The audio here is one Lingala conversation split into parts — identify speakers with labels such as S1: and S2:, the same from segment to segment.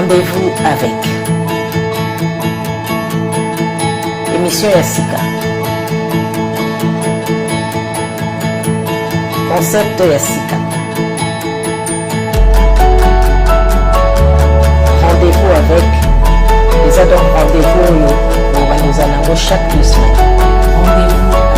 S1: Rendez-vous avec Émission ya sika. Concept ya sika. Rendez-vous avec eza donc rendez-vous oyo bobanda ozala yango chaque 2 semaines. Rendez-vous avec.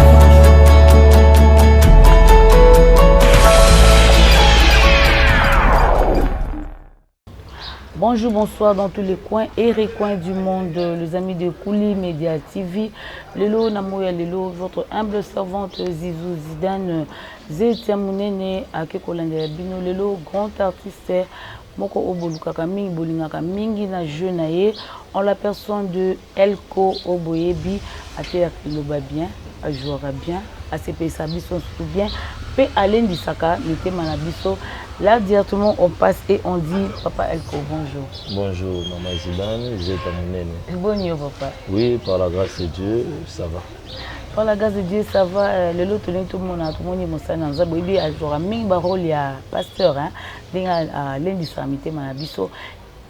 S2: Bonjour, bonsoir dans tous les coins et recoins du monde, les amis de Kouli Media TV. Lelo Namoya Lelo, votre humble servante Zizou Zidane, Zetia Munene, ake kolandela bino lelo, grand artiste moko oyo bolukaka mingi, bolingaka mingi na jeu na ye, en la personne de Elko Oboyebi, ateyaka liloba bien, ajouaka bien, asepelisa biso surtout bien, mpe alendisaka mitema na biso. Là directement on passe et on dit: Papa Elko, bonjour.
S3: Bonjour Maman Zidane, Zeta Munene.
S2: Bonjour papa.
S3: Oui, par la grâce de Dieu, ça va.
S2: Par la grâce de Dieu, ça va. Lelo tolingi tomona, tomoni mosali na Nzambe. Oyebi, azwaka mingi barole ya pasteur, hein, ndenge alendisaka mitema na biso.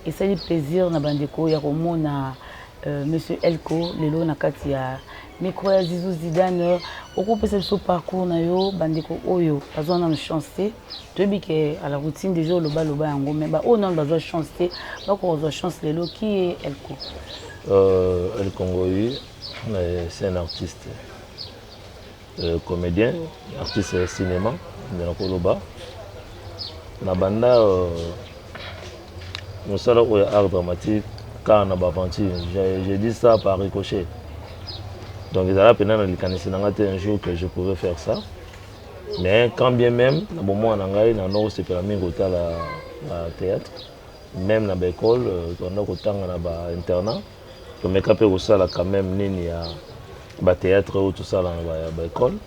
S2: Esali plaisir na bandeko ya komona monsieur Elko lelo na kati ya micro ya Zizou Zidane. Okopesa biso parcours na yo, bandeko oyo bazwa nano chance te. Toyebi ke à la routine déjà olobaloba yango, mais baoyo nano bazwa chance te, bakokozwa chance lelo. Qui est Elko?
S3: El Congoyi, c'est un artiste comédien, artiste ya cinéma ndena koloba. Na banda mosala oyo ya art dramatique kaka na baaventure. J'ai dit ça par ricochet. Donc ezala mpenza na likanisi na nga te un jour que je pourrais faire ça. Mais quand bien même, na bomwana na ngai na kosepela mingi kotala ba théâtre, même na baécole toanda kotanga na bainternat, tomeka mpe kosala quand même nini ya bathéâtre oyo tosala na baécole.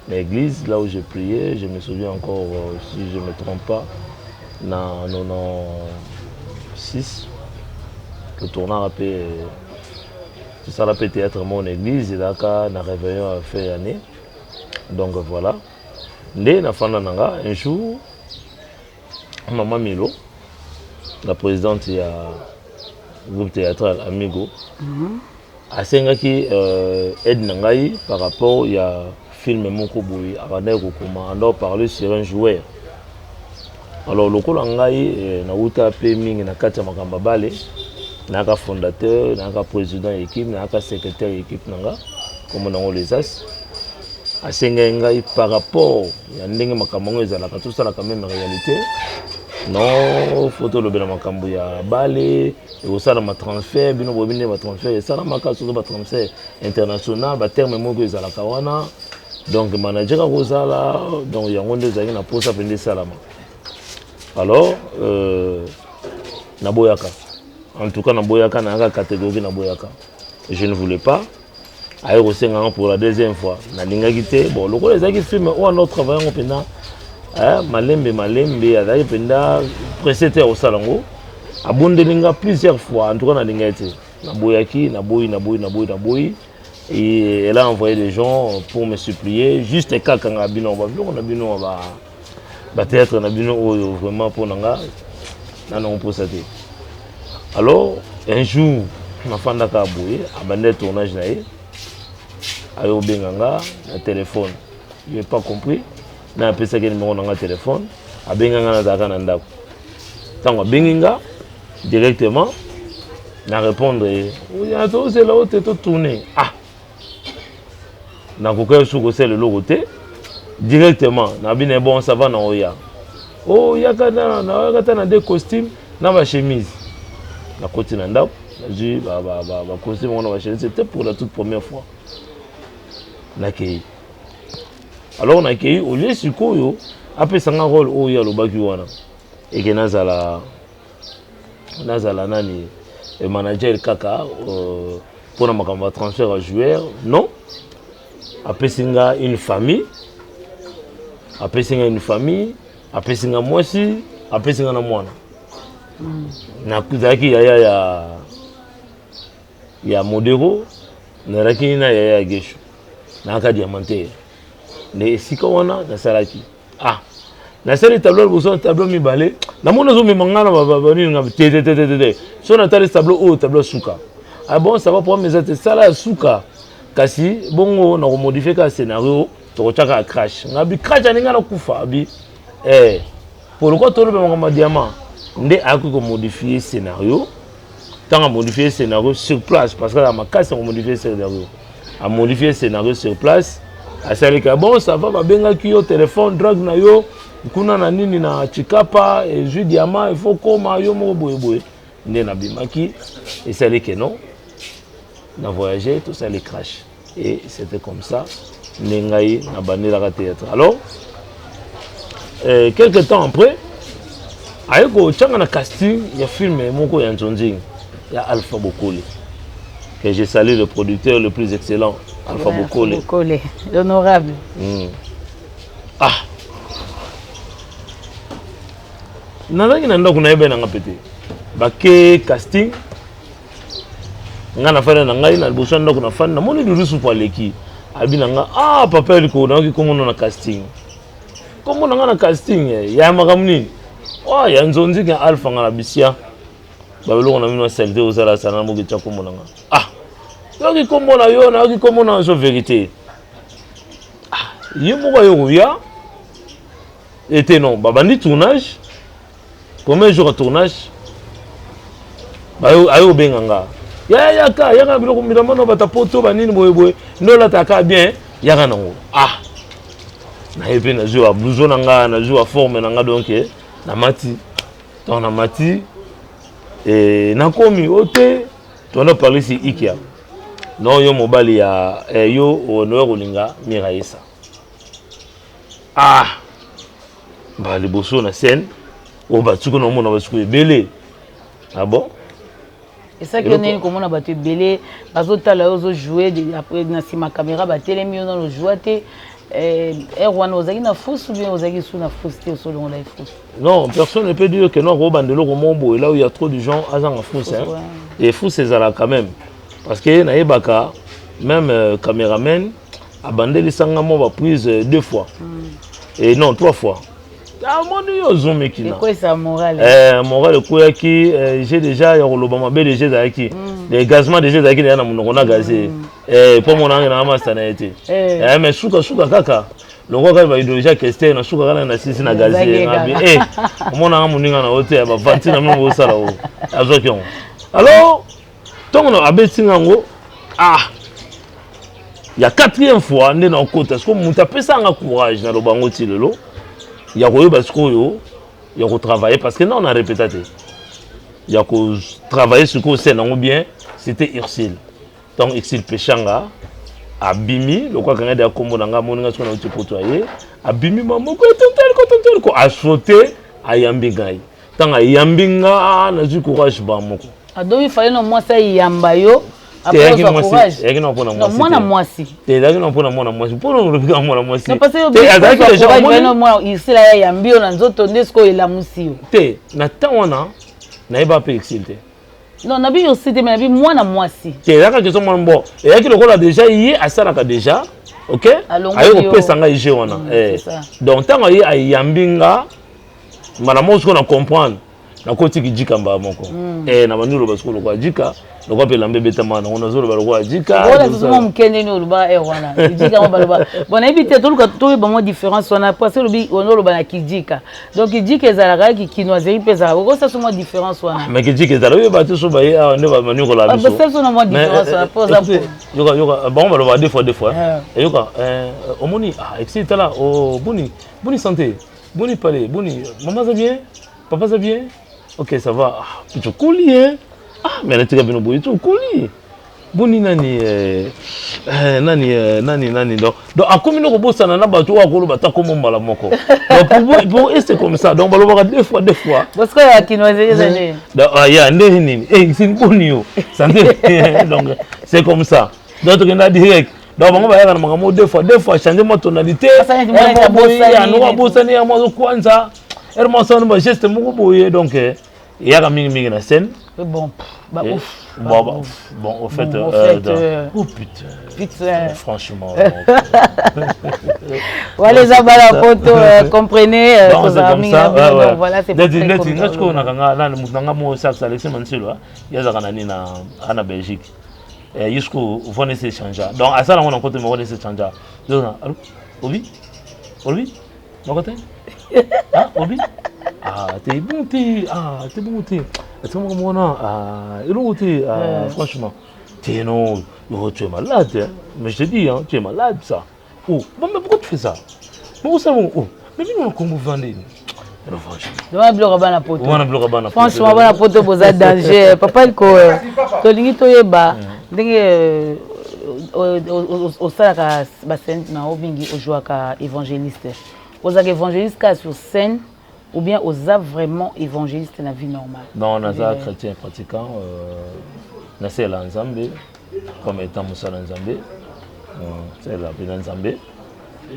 S3: Na église là où je priais, je me souviens encore, si je me trompe pas, na 96 totournaka mpe, tosala mpe théâtre moko na église, ezalaka na réveillon ya fin année. Donc voilà nde nafanda na nga. Un jour, Mama Milo, la présidente ya groupe théâtral Amigo, asengaki aide na ngai par rapport ya film moko boye abandaki kokoma, anda parler sur un joueur. Alors lokola ngai nauta mpe mingi na kati ya makambo ya bale, nayaka fondateur, nayaka président ya équipe, nayaka secrétaire ya équipe na nga, kombo nango Les As. Asengaki ngai par rapport ya ndenge makambo yango ezalaka, tosalaka même réalité. Non, faut tolobela makambo ya bale, ekosalama transfert. Bino boyebi nde batransfert esalamaka, soki batransfert international, baterme moko ezalaka wana. Donc manager akozala, donc yango nde ezalaki na mposa mpenza esalama. Alors naboyaka, en tout cas naboyaka, nayaka catégorie, naboyaka, je ne voulais pas. Aye kosenganga pour la deuxième fois, nalingaki te. Bon, lokola ezalaki film oyo anda otravaille yango mpenza malembe malembe, azalaki mpenza pressé te ya kosala yango, abondeli nga plusieurs fois. En tout cas nalingaki te, naboyaki, naboyi, naboyi, naboyi, naboyi. Et elle a envoyé des gens pour me supplier, juste kaka nga bino babiloko na bino, bathéâtre na bino oyo, vraiment mpo na nga nanango mposa te. Alors un jour nafandaka boye, abandaki tournage na ye, aye obenga nga na téléphone. Je n'ai pas compris na apesaki numéro na nga téléphone. Abenga nga, nazalaka na ndako. Ntango abengi nga directement, na répondre ye: tozela o te, totourne. Ah, nakoki su kosala eloko te. Directement nabine: bon, ça va, na oya. O yaka, nayaka ta na deux costume na bachemise. Nakoti na ndako, nazwi bacostume wana, bachemise. C'était pour la toute première fois nakei. Alors nakei, olie sikoyo apesanga rôle oyo alobaki wana, eke nazala nani, manager kaka mpona makambo ya transfert ya joueur. Non, apesi nga une famille, apesi nga une famille, apesi nga mwasi, apesi nga na mwana. Nazalaki yaya ya Modero, nazalaki na yaya ya Gesho, nayaka diamantere nde esika wana nasalaki. Ah, Nasali tableau liboso, tableau mibale, namoni ozomema ngai na banini nga te te te te te. So natali tableau oyo, tableau ya suka. Ah bon, ça va, problème eza te, sala ya suka. Kasi bongo nakomodifie kaka scénario, tokotya kaka crash. Nga bi crash aninga nakufa abi eh, po lokola toloba makambo ya diamant nde ayaki komodifie scénario. Ntango amodifie scénario sur place, parce que aza makasi ya komodifie scénario, amodifie scénario sur place, asalika bon, ça va. Babengaki yo téléphone, drogue na yo kuna na nini na Chikapa ezwi diamant, il faut koma yo moko boyeboye. Nde nabimaki, esali ke non, na voyage, tosali crash et c'était comme ça nde ngai nabandelaka théâtre. Alors quelque temps après, aye kotianga na casting ya film moko ya Nzonzing ya Alpha Bokole, que je salue, le producteur le plus excellent, Alpha Bokole.
S2: Bokole, l'honorable.
S3: Ah, nazalaki na ndako, nayeba nanga mpe te. Bake casting, ngai nafandi na ngai na liboso ya ndako, nafandi, namoni Dudu Supu aleki, abi na nga: "Ah, papa Eliko, nayoki kombo na casting, kombo na ngai na casting ya makambo nini?" Oh, ya Nzonziki ya Alpha. Nga na bisia babiloko na bino ya saleté, ozala sala na moki, tia kombo na nga. Ah, nayoki kombo na yo, nayoki kombo na yo, vérité. Ah, ye moko aye koya ete non, babandi tournage, premier jour ya tournage, aye kobenga nga: "Yaya, yaka, yaka, biloko bilamba no bata poto banini boyeboye nde olataka bien, yaka nango." Ah, naye mpe nazwi ba blouson na nga, nazwi ba forme na nga, donc namati. Donc namati, nakomi o te, tondo parle si ikia non, yo mobali ya yo onoya kolinga Miraesa. Ah, ba liboso na scène oyo basuki na omona basuki ebele. Ah bon.
S2: Esaki yo ndenge komona bato ebele bazotala yo ozojoue, après na nsima caméra batelemi yo, nano ojouer te. Heure wana ozalaki na fausse ou bien ozalaki su na fausse te, osolongola ye fausse?
S3: Non, personne ne peut dire que non, akobanda eloko moko boye là où il y a trop de gens, azanga fausse, hein. Et fausse ezalaka quand même, parce que nayebaka même caméraman abandelisanga mwa baprise deux fois et non, trois fois, amoni yo ozomeki na
S2: Ekwesa moral.
S3: Moral ekweyaki. J'ai déjà ya koloba mabe, déjà ezalaki gazement, déjà ezalaki deya na monoko na gaze mpo mona ange nanga masa na ye te. Mais sukasuka kaka longo kaka baidéologie ya Kester, na suka kaka na sisi na gaze ngabi omonanga moninga na yo te ya bavanti na mino bosala o azwaki yango. Alors ntongo na abetinga yango, ah, ya quatrième fois nde nakota sikoyo, moto apesanga courage, naloba yango ti lelo, ya koyeba sikoyo ya kotravailler, parce que non, na répéta te, ya kotravailler sikoyo scène yango bien, c'était Ursule. Donc Ursule Peshanga abimi lokola kanga deya kombo na nga, amoninga sikoyo nauti poto, aye, abimi ma moko tontoliko tontoliko, asaute, ayambi ngai. Ntango ayambi nga, nazwi courage ba moko.
S2: Adomi fale na mwasi ayamba yo.
S3: Eyaki na mpona
S2: mwasi. Mwana mwasi.
S3: Te, ezalaki na mpona mwana mwasi, mpona olobi kaka mwana mwasi.
S2: Azalaki déjà isila ya yambi yo na nzoto nde sikoyo elamusi yo.
S3: Te, na ntango wana nayeba mpe Exil te.
S2: Non, nabi aussi te, mais nabi mwana mwasi.
S3: Te, ezalaka question mwana. Bon, eyaki lokola déjà ye asalaka déjà, ok, aye kopesa ngai jeu wana. Donc ntango aye ayambi nga mbala moko, sikoyo na comprendre, nakotiki jika mbala moko, na bandi oloba sikoyo lokola jika, lokola mpe elamba ebetama nango, nazoloba lokola jika.
S2: Mwa moke ndeni oloba heure wana kijika ngo baloba. Bon, nayebi te, toluka toyeba mwa différence wana, parce olobi oloba na kijika, donc kijika ezalaka kinoiserie mpe ezalaka, okosa so mwa différence wana.
S3: Mais kijika ezala oyeba te, so baye awa nde baniokola
S2: biso. So na mwa différence wana po oza
S3: Yoka, yoka, bango baloba deux fois, deux fois. Yoka, omoni, ah, exi tala, boni boni santé, boni pale, boni mama aza bien, papa aza bien, ok, ça va. Ah, tokoli hein. Ah, mais natika bino boye, tokoli boni nani, nani, nani nani. Donc akomi no kobosana na bato oyo akoloba ata kombo mbala moko. Donc pour eux, c'est comme ça, donc balobaka deux fois, deux fois.
S2: Bosiko ya kinoiserie eza nini?
S3: Ya nde nini, sini boni yo santé, donc c'est comme ça. Donc tokenda direct, donc bango bayaka na makambo deux fois, deux fois, change mwa tonalité, anoko abosani ya mwa azokwanza ere mwa asala bageste moko boye, donc. Eyaka mingimingi na scène.
S2: Bon, bah, ouf.
S3: Bon, bah, bon, au fait,
S2: bon, au fait
S3: oh putain,
S2: putain.
S3: Franchement.
S2: Voilà, les abala poto, comprenez,
S3: Donc, c'est comme ça, ouais.
S2: Donc, voilà, c'est
S3: neti
S2: très
S3: neti
S2: comme
S3: nga
S2: ça.
S3: sikoyo nakanga nani moto nanga mo sax Alexis Manselo ye azalaka na nini na ana Belgique. Ye sikoyo voix nesi echangea, donc asala yango na nkoto moko nesi echangea. Alo, obi olobi moko te. Ah, obi, ah, te bon te, ah, te bon te, ati moko mona, ah, eloko te, ah, franchement te, non, yo, tu es malade, hein. Mais je te dis, hein, tu es malade, ça. Oh bon, mais pourquoi tu fais ça? Bon, ça, bon, oh, mais bino na Congo vande. Alors franchement,
S2: Wana biloko bana poto.
S3: Wana biloko bana poto.
S2: Franchement, bana poto boza danger. Papa Elko, tolingi toyeba ndenge osalaka bascène na yo mingi, ojouaka évangéliste. Ozalaka évangéliste kaka sur scène ou bien oza vraiment évangéliste na vie normale?
S3: Non, naza chrétien pratiquant, nasala Nzambe comme étant mosala Nzambe, salela mpe na Nzambe.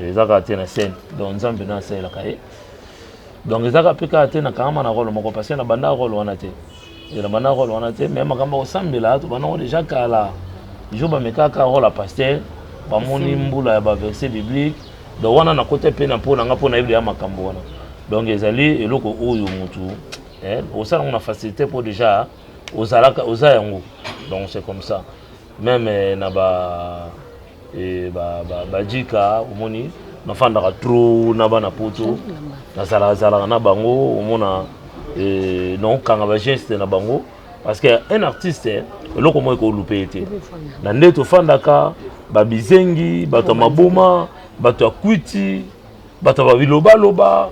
S3: Eza kaka te na scène, donc Nzambe na asalelaka ye. Donc ezaka mpe kaka te nakangama na rôle moko, parce que na banda rôle wana te, na banda rôle wana te. Mais makambo ya kosambela, tobandango déjà kala. Jour bamekaka rôle ya pasteur, bamoni mbula ya baverset biblique. Donc wana nakota mpe na mpo na nga, mpo nayebi ya makambo wana. Donc ezali eloko oyo motu osala yango na facilité, mpo déjà ozalaka, oza yango. Donc c'est comme ça même na ba bajika omoni nafandaka trop na bana poto, nazalaka na bango, omona naokanga bageste na bango, parce que un artiste, eloko moko ekolupe ye te. Na nde tofandaka, babizengi, bato ya maboma, bato ya kwiti, bato ya babilobaloba,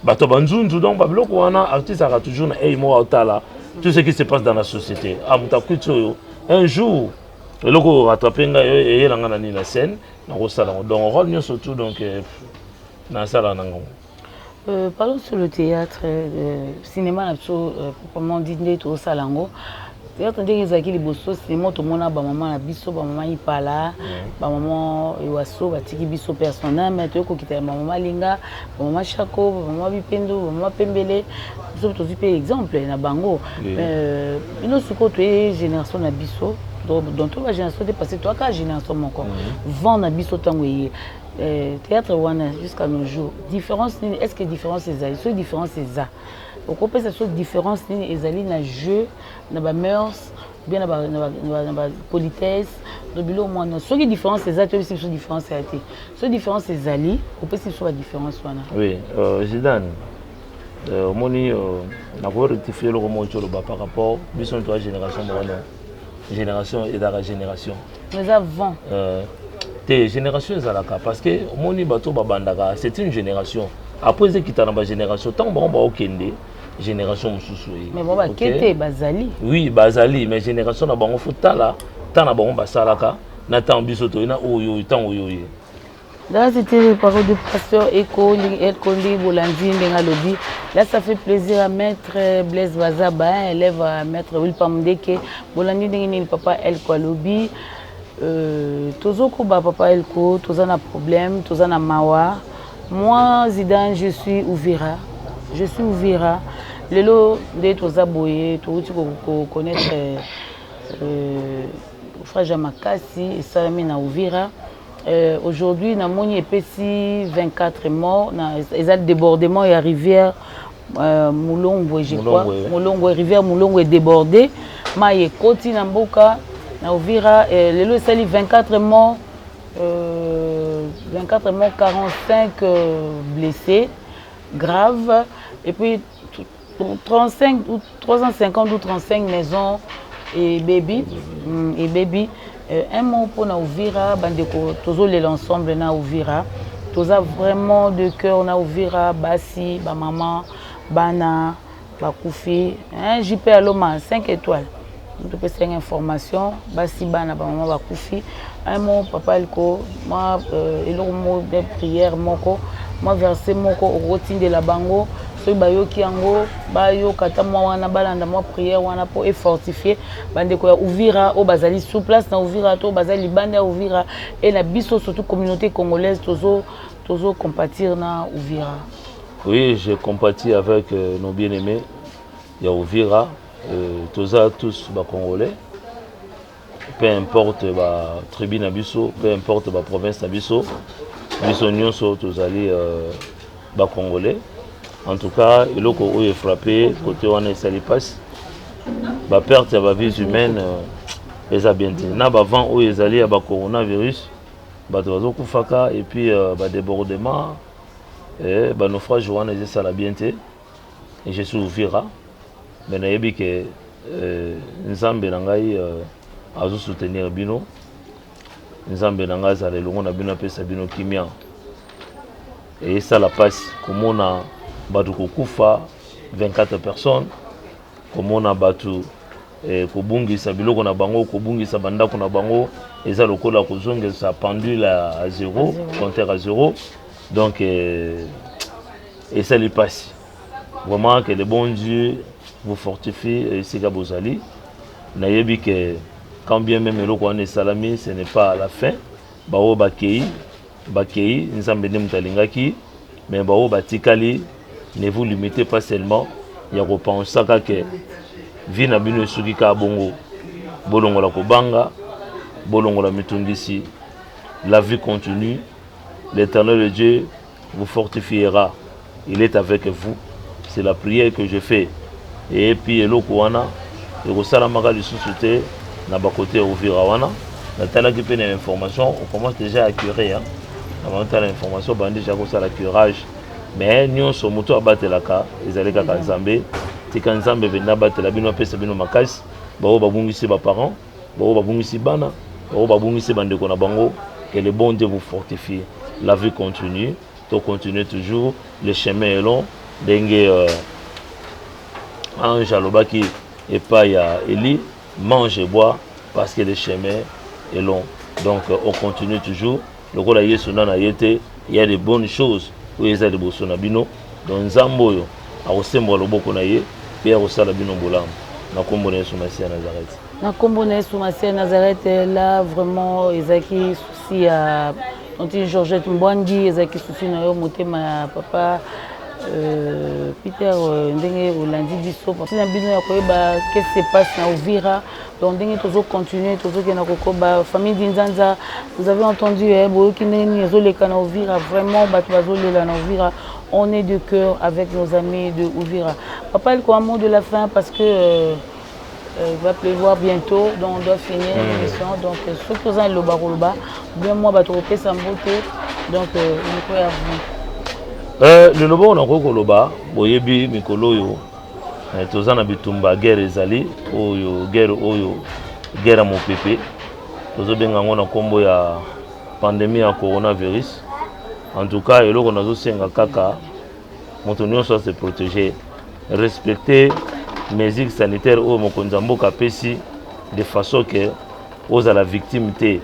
S3: bato ya banzunzu. Donc babiloko wana, artiste aka toujours na ei moko aotala tout ce qui se passe dans la société. Ah, moto akwiti oyo, un jour eloko oyo rattrape ngai, eyela ngai na nini na scène, nakosala yango. Donc rôle nyonso tout, donc nasala nango.
S2: Parlons sur le théâtre, cinéma na biso, proprement dit, nde tozosala yango. Théâtre ndenge ezalaki liboso, cinéma tomona bamama na biso, bamama Ipala, bamama Ewaso batiki biso personnel, mais toyei kokita ya bamama Linga, bamama Chako, bamama Bipendo, bamama Pembele. Biso tozwi mpe exemple na bango. Bino sikoyo toye génération na biso, donc to bagénération te, parce que toyaka génération moko vent na biso. Ntango eye théâtre wana jusqu'à nos jours, différence nini? Est ce que différence ezali? Soki différence eza, okopesa so différence nini ezali na jeu, na bamœurs, bien na bapolitesse, na biloko mwana? Soki différence eza te, oyebisi biso différence ya te. Soki différence ezali, opesi biso badifférence wana.
S3: Oui, Zidane, omoni, nakoki rectifier eloko moko ti oloba par rapport biso to ya génération moko. Non, génération ezalaka génération.
S2: Eza vent.
S3: Te, génération ezalaka, parce que omoni bato babandaka, c'est une génération, après ezekita na bagénération. Ntango bango baokende, génération mosusu ye.
S2: Mais bango bake te, bazali.
S3: Oui, bazali, mais génération na bango, faut tala ntango na bango basalaka na ntango biso toye na oyo, ntango oyo ye.
S2: Là, c'était les paroles du pasteur Eko, Elko Bolandi, ndenge alobi. Là, ça fait plaisir à Maître Blaise Bazaba, hein, élève à Maître Will Pamdeke. Bolandi ndenge papa Elko alobi. Tozoko ba papa Elko, toza na problème, toza na mawa. Moi, Zidane, je suis Ouvira. Je suis Ouvira. Lelo nde toza boye, touti ko connaître naufrage ya makasi esalami na Uvira. Aujourd'hui namoni epesi 24 morts na eza débordement ya rivière Mulongwe, je crois. Mulongwe, rivière Mulongwe débordé, mai ekoti na mboka na Uvira. Lelo esali 24 morts, 24 morts, 45 blessés graves et puis 35 ou 350 ou 35 maisons et baby et baby. Un mot mpona Uvira, bandeko, tozolela ensemble na Uvira, toza vraiment de cœur na Uvira, basi, bamama, bana bakufi, hein. JP Aloma 5 étoiles topesaki information, basi, bana, bamama bakufi. Un mot, papa Elko, mwa eloko moko, prière moko, mwa verset moko okotindela bango, soki bayoki yango, bayoka ata mwa wana, balanda mwa prière wana mpo efortifie bandeko ya Uvira oyo bazali sur place na Uvira to bazali libanda ya Uvira e na biso, surtout communauté congolaise, tozo compatir na Uvira.
S3: Oui, je compatis avec nos bien-aimés. Ya Uvira, toza tous ba Congolais, peu importe ba tribu na biso, peu importe ba province na biso, biso nyonso tozali ba Congolais. En tout cas, eloko oyo efrappe côté wana esali mpasi, baperte ya bavies humaines eza bien te. Na bavent oyo ezali ya bacoronavirus, bato bazokufaka, et puis badébordement, banaufrage wana ezosala bien te. Et je suis Uvira, mais nayebi ke Nzambe na ngai azosoutenir bino. Nzambe na ngai azala elongo na bino, apesa bino kimia. Esala mpasi komona bato kokufa, 24 personnes, komona bato kobungisa biloko na bango, kobungisa bandako na bango, eza lokola kozongisa pendule à zéro, compteur à zéro. Donc esali mpasi vraiment. Que le bon Dieu vous fortifie esika bozali. Nayebi ke quand bien même eloko wana esalami, ce n'est pas à la fin. Baoyo bakei, bakei, Nzambe nde moto alingaki. Mais baoyo batikali, ne vous limitez pas seulement ya kopensaka ke vie na bino esuki kaka bongo. Bolongola kobanga, bolongola mitungisi. La vie continue. L'Éternel Dieu vous fortifiera, il est avec vous. C'est la prière que je fais. Et puis eloko wana ekosalamaka lisusu te na bakote ya Uvira wana. Natalaki mpe na information, on commence déjà à curer, hein. Na banotala information, bandi déjà kosala curage. Mais nyonso moto abatelaka ezali kaka Nzambe. Tika Nzambe mpenza abatela bino, apesa bino makasi. Baoyo babungisi baparent, baoyo babungisi bana, baoyo babungisi bandeko na bango, que le bon Dieu vous fortifie. La vie continue, to continue toujours, le chemin est long. Ndenge ange alobaki epai ya Eli: "Mange et bois, parce que le chemin est long." Donc on continue toujours lokola Yesu na ye te. Il y a de bonnes choses oyo eza liboso na bino. Donc Nzambe oyo akosembola loboko na ye mpe akosala bino bolamu na nkombo na Yesu Masiya Nazareth.
S2: Na nkombo na Yesu Masiya Nazareth. Là vraiment ezalaki souci ya tantine Georgette Mbwangi, ezalaki souci na yo, motema ya papa Peter, ndenge olandi biso na bino ya koyeba qu'est-ce qui se passe na Uvira. Donc ndenge tozocontinue, tozokenda kokoba. Famille Dinzanza, vous avez entendu, boyoki ndenge nini ezoleka na Uvira. Vraiment, bato bazolela na Uvira. On est de cœur avec nos amis de Uvira. Papa, un mot de la fin, parce que va pleuvoir bientôt, donc on doit finir l'émission. Donc soki oza liloba koloba, bien moi bato kopesa mbote, donc micro ya vous.
S3: Liloba oyo nakoki koloba, boyebi mikolo oyo toza na bitumba, guerre ezali oyo, guerre oyo, guerre ya mopepe, tozobenga yango na nkombo ya pandémie ya coronavirus. En tout cas, eloko nazosenga kaka, moto nyonso ase protéger, respecter mesure sanitaire oyo mokonzi ya mboka apesi, de façon ke ozala victime te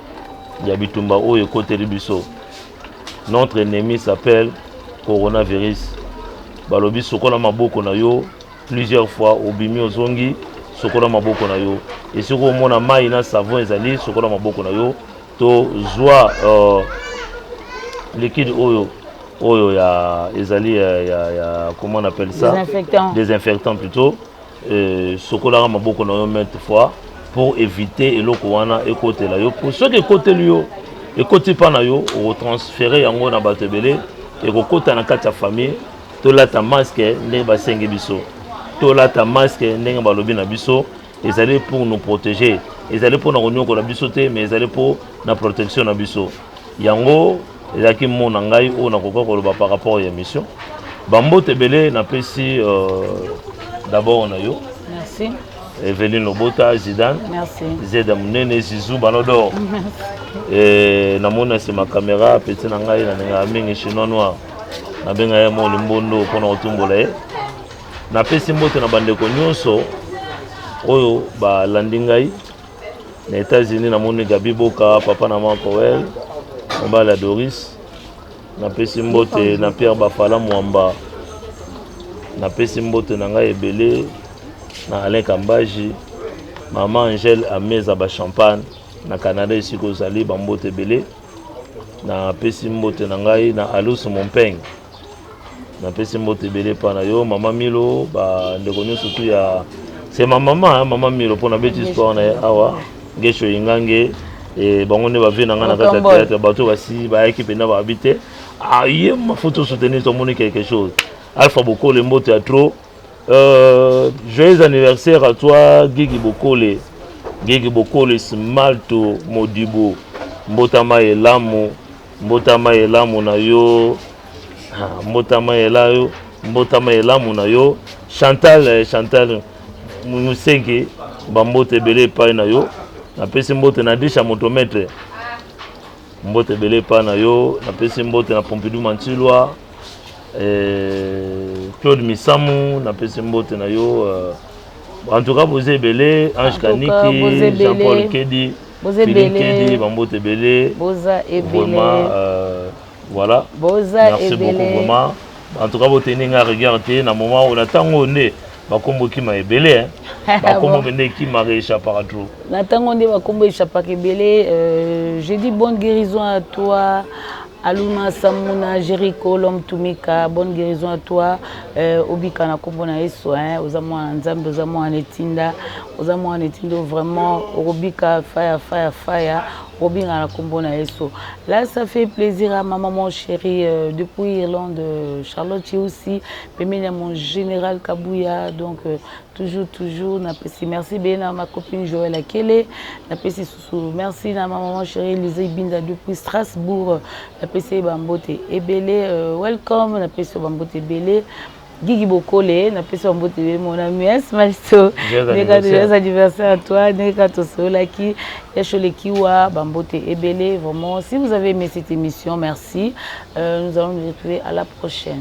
S3: ya bitumba oyo ekoteli biso. Notre ennemi s'appelle coronavirus. Balobi sokola maboko na yo plusieurs fois, obimi, ozongi, sokola maboko na yo. Esika omona mai na savon ezali, sokola maboko na yo. To zwa liquide oyo ya ezali ya, comment on appelle ça?
S2: Désinfectant.
S3: Désinfectant plutôt. Sokolaka maboko na yo maintes fois pour éviter eloko wana ekotela yo, po soki ekoteli yo, ekoti mpa na yo, okotransfere yango na bato ebele, ekokota na kati ya famille. Tolata masque ndenge basengi biso, tolata masque ndenge balobi na biso. Ezali pour nous protéger, ezali mpona konyokola biso te, mais ezali mpo na protection na biso. Yango ezalaki mo na ngai oyo nakoka koloba par rapport ya émission. Bambote ebele napesi d'abord na yo.
S2: Merci.
S3: Eveline Lobota Zidane.
S2: Merci.
S3: Zeda monene, Zizu Banodor. Namoni na nsima caméra petit na ngai nalingaka mingi, Chinois Noir, nabenga ye mo limbondo mpona kotumbola ye. Napesi mbote na bandeko nyonso oyo balandi ngai na États-Unis. Namoni Gabi Boka, papa na Makoel, mobali ya Doris. Napesi mbote na Pierre Bafala Mwamba. Napesi mbote na ngai ebele na Alain Kambaji, mama Angèle Ameza Bachampagne na Canada, esika ozali, bambote ebele. Napesi mbote na ngai na Alus Mompeng. Napesi mbote ebele epa na yo mama Milo, bandeko nyonso tu ya c'est ma maman hein, mama Milo mpo nabeti histoire na ye awa Ngesho Ingange e bango nde bavie na ngai na kati ya théâtre, bato basi bayaki mpenza babi te ah, ye mafuta soutenir tomoni quelque chose. Alpha Bokole mbote ya trop. Joyeux anniversaire à toi Gigi Bokole, Gigi Bokole Smalto Modibo, mbotama elamu, mbotama elamu na yo, ah, mbotama elayo, mbotama elamu na yo Chantal, eh, Chantal Musenke, bambote ebele epai na yo. Napesi mbote na Disha Motometre, mbote ebele epai na yo. Napesi mbote na Pompidou Mantilwa, eh, Claude Misamu, napesi mbote na yo. En tout cas boza ebele, Ange Kaniki, Jean-Paul Kedi, Philippe Kedi, bambote ebele.
S2: Boza ebele.
S3: Vraiment, voilà.
S2: Boza
S3: Merci
S2: ebele.
S3: Beaucoup vraiment. En tout cas boteni nga rigueur te na moment oyo na ntango oyo nde bakombo ekima ebele, bakombo mpe nde ekimaka, échappaka trop.
S2: Na ntango nde bakombo échappaka ebele. Je dis bonne guérison à toi Aluna Samuna Jericho, l'homme Tumika, bonne guérison à toi. Obika na kombo na Yesu, hein, oza mwana Nzambe, oza mwana etinda, oza mwana etinda vraiment, okobika fire fire fire, okobinga na kombo na Yesu. Là ça fait plaisir à ma maman chérie depuis Irlande, Charlotte aussi, pembeni ya mon général Kabouya, donc toujours toujours napesi merci bien na ma copine Joël Akele, napesi susu merci na ma maman chérie Lise Binda depuis Strasbourg, napesi bambote ebele, welcome, napesi bambote ebele Gigi Bokole, napesi bambote ebele mon ami S Maestro, joyeux anniversaire à toi, ndenge tosololaki Yasholekiwa, bambote ebele vraiment. Si vous avez aimé cette émission, merci. Nous allons nous retrouver à la prochaine.